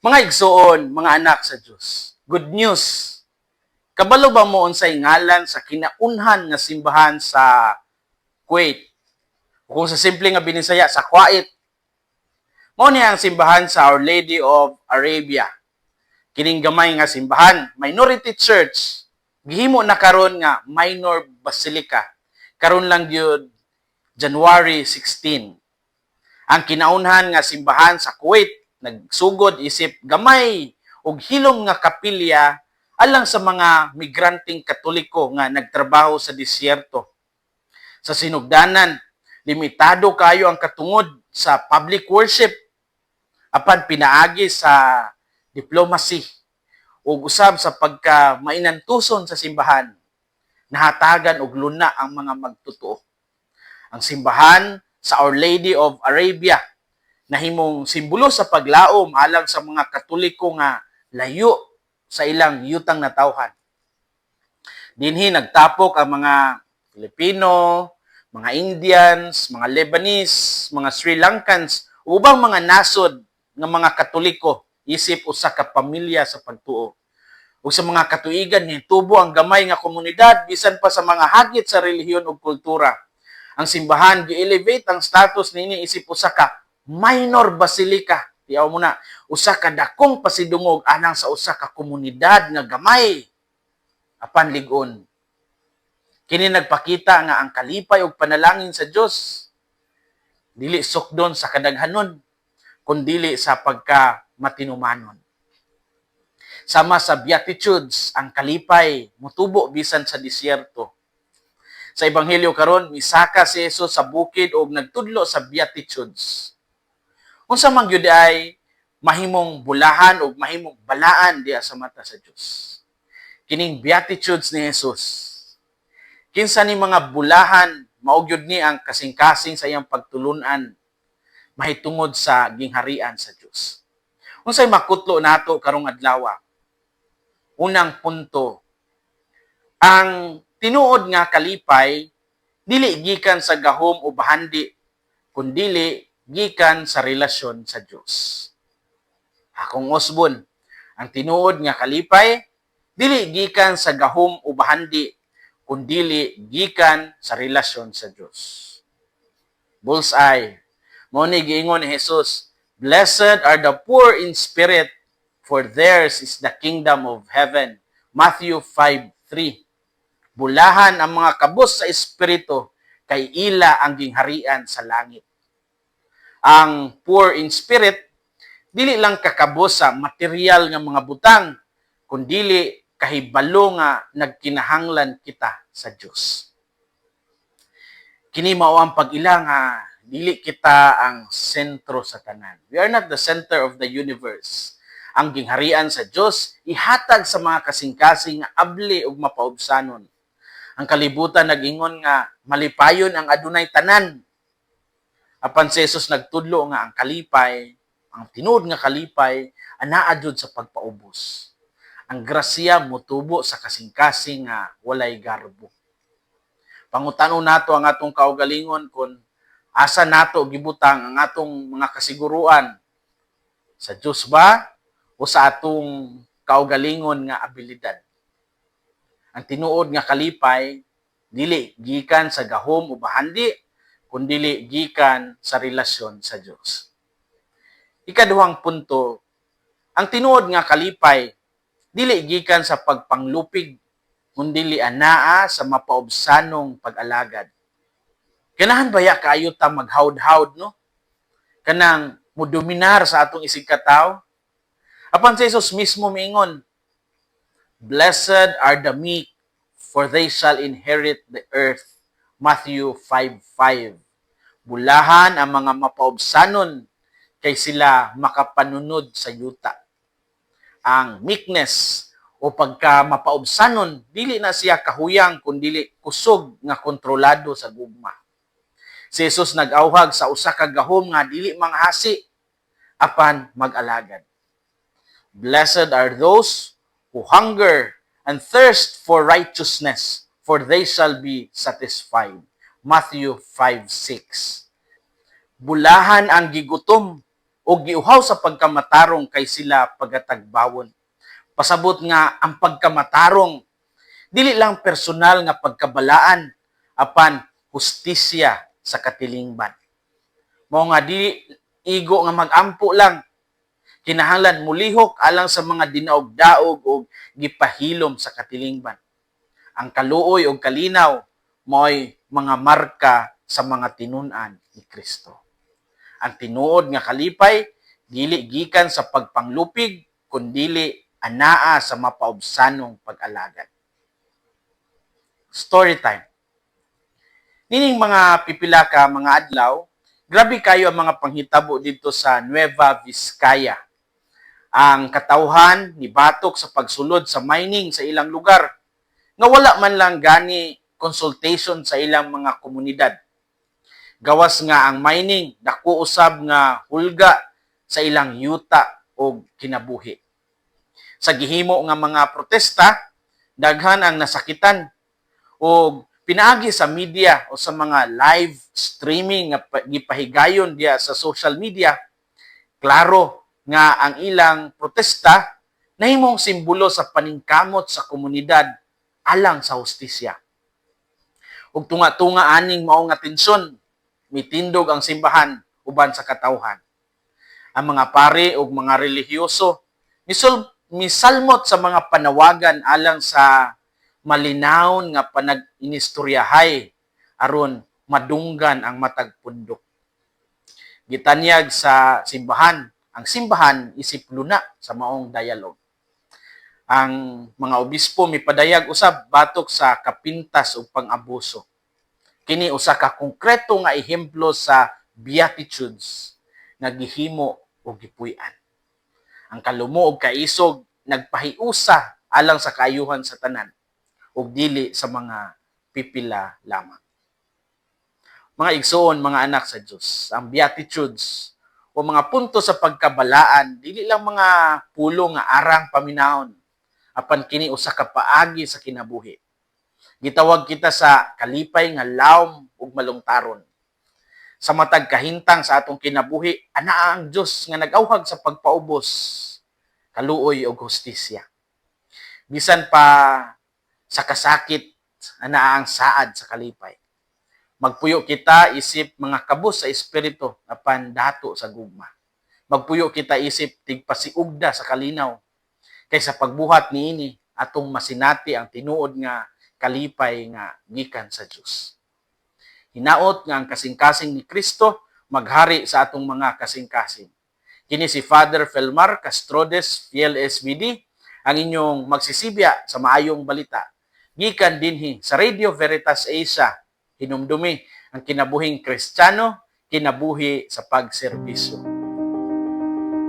Mga igsuon, mga anak sa Dios. Good news. Kabalo ba mo unsay ngalan sa kinaunhan nga simbahan sa Kuwait? O kung sa simple nga binisaya, sa Kuwait. Mao ni ang simbahan sa Our Lady of Arabia. Kining gamay nga simbahan, minority church, gihimo na karon nga minor basilica. Karon lang gyud, January 16. Ang kinaunhan nga simbahan sa Kuwait nagsugod isip gamay ug hilom nga kapilya alang sa mga migranteng Katoliko nga nagtrabaho sa disyerto. Sa sinugdanan, limitado kayo ang katungod sa public worship, apan pinaagi sa diplomacy ug usab sa pagka mainantuson sa simbahan, nahatagan og luna ang mga magtotoo. Ang simbahan sa Our Lady of Arabia nahimong simbolo sa paglaom alang sa mga Katoliko nga layo sa ilang yutang natawhan. Dinhi nagtapok ang mga Filipino, mga Indians, mga Lebanese, mga Sri Lankans, ug ubang mga nasod nga mga Katoliko isip usa ka pamilya sa pagtuo. Ug sa mga katuigan, nitubo ang gamay nga komunidad bisan pa sa mga hagit sa relihiyon ug kultura. Ang simbahan, gi-elevate ang status niini isip usa ka minor basilica. Tiyaw mo na, usa ka dakong pasidungog alang sa usa ka komunidad nga gamay apan lig-on. Kini nagpakita nga ang kalipay ug panalangin sa Dios dili sukdon sa kadaghanon kundili sa pagka matinumanon. Sama sa Beatitudes, ang kalipay mutubo bisan sa disyerto. Sa Ebanghelyo karon, misaka si Jesus sa bukid og nagtudlo sa Beatitudes. Unsa man gyud ay mahimong bulahan o mahimong balaan diha sa mata sa Dios? Kining Beatitudes ni Jesus. Kinsa ni mga bulahan, mao gyud ni ang kasing-kasing sa iyang pagtulunan mahitungod sa gingharian sa Dios. Unsay makutlo nato karong adlaw? Unang punto, ang tinuod nga kalipay dili gikan sa gahom o bahandi, kundili gikan sa relasyon sa Dios. Akong usbon, ang tinuod nga kalipay dili gikan sa gahom o bahandi, kundili gikan sa relasyon sa Dios. Bullseye. Mao ni giingon ni Jesus, "Blessed are the poor in spirit, for theirs is the kingdom of heaven." Matthew 5:3. Bulahan ang mga kabos sa espiritu, kay ila ang gingharian sa langit. Ang poor in spirit, dili lang kakabos sa material nga mga butang, kundili kahibalo nga nagkinahanglan kita sa Dios. Kini mao ang pag-ila nga dili kita ang sentro sa tanan. We are not the center of the universe. Ang gingharian sa Dios ihatag sa mga kasing-kasing nga abli ug mapaubsanon. Ang kalibutan nag-ingon nga malipayon ang adunay tanan. Apan si Jesus nagtudlo nga ang kalipay, ang tinuod nga kalipay, anaa jud sa pagpaubos. Ang grasya motubo sa kasing-kasing nga walay garbo. Pangutanon nato ang atong kaugalingon kung asa nato gibutang ang atong mga kasiguruan: sa Dios ba o sa atong kaugalingon nga abilidad? Ang tinuod nga kalipay dili gikan sa gahom o bahandi, kundili gikan sa relasyon sa Dios. Ikaduhang punto, ang tinuod nga kalipay dili gikan sa pagpanglupig, kundili anaa sa mapaubsanong pag-alagad. Ganahan baya kaayo ta maghawd-hawd, no? Kanang mudominar sa atong isig katawo. Apan si Jesus mismo miingon, "Blessed are the meek, for they shall inherit the earth." Matthew 5:5. Bulahan ang mga mapaubsanon, kay sila makapanunod sa yuta. Ang meekness o pagka mapaubsanon, dili na siya kahuyang kundili kusog nga kontrolado sa gugma. Si Jesus nag-awhag sa usa ka gahom nga dili manghasi apan mag-alagad. "Blessed are those who hunger and thirst for righteousness, for they shall be satisfied." Matthew 5:6. Bulahan ang gigutom O giuhaw sa pagkamatarong kay sila pagatagbawon. Pasabot nga ang pagkamatarong dili lang personal nga pagkabalaan apan hustisya sa katilingban. Mao nga dili igo nga magampo lang, kinahanglan mulihok alang sa mga dinaog-daog o gipahilom sa katilingban. Ang kaluoy og kalinaw mao'y mga marka sa mga tinun-an ni Kristo. Ang tinuod nga kalipay dili gikan sa pagpanglupig kundili anaa sa mapaubsanong pag-alagad. Story time. Nining mga pipila ka mga adlaw, grabe kayo ang mga panghitabo dito sa Nueva Vizcaya. Ang katawhan nibatok sa pagsulod sa mining sa ilang lugar nga wala man lang gani consultation sa ilang mga komunidad. Gawas nga ang mining dako usab nga hulga sa ilang yuta o kinabuhi. Sa gihimo nga mga protesta, daghan ang nasakitan o pinaagi sa media o sa mga live streaming nga gipahigayon diya sa social media, klaro nga ang ilang protesta nahimong simbolo sa paningkamot sa komunidad alang sa hustisya. Ug tunga-tunga aning mao nga tensyon, mitindog ang simbahan uban sa katawhan. Ang mga pari ug mga relihiyoso misalmot sa mga panawagan alang sa malinawon nga panag-inistoryahay aron madunggan ang matag pundok. Gitanyag sa simbahan, ang simbahan isip luna sa maong dialogue. Ang mga obispo mipadayag usab batok sa kapintas ug pang-abuso. Kini usa ka konkreto nga ehemplo sa Beatitudes nga gihimo og gipuy-an. Ang kalumo ug kaisog nagpahiusa alang sa kaayuhan sa tanan ug dili sa mga pipila lamang. Mga igsoon, mga anak sa Dios, ang Beatitudes o mga punto sa pagkabalaan dili lang mga pulong nga arang paminawon apan kini usa ka paagi sa kinabuhi. Gitawag kita sa kalipay nga lawom ug malungtaron. Sa matag kahintang sa atong kinabuhi, anaa ang Dios nga nag-awhag sa pagpaubos, kaluoy ug hustisya. Bisan pa sa kasakit, anaa ang saad sa kalipay. Magpuyo kita isip mga kabus sa espiritu apan dato sa gugma. Magpuyo kita isip tigpasiugda sa kalinaw kaysa pagbuhat niini atong masinati ang tinuod nga kalipay nga gikan sa Dios. Hinaot nga ang kasing-kasing ni Kristo maghari sa atong mga kasing-kasing. Kini si Father Felmar Castrodes, Fiel SVD, ang inyong magsisibya sa maayong balita. Gikan dinhi sa Radio Veritas Asia, hinumdumi ang kinabuhing Kristiyano, kinabuhi sa pagserbisyo.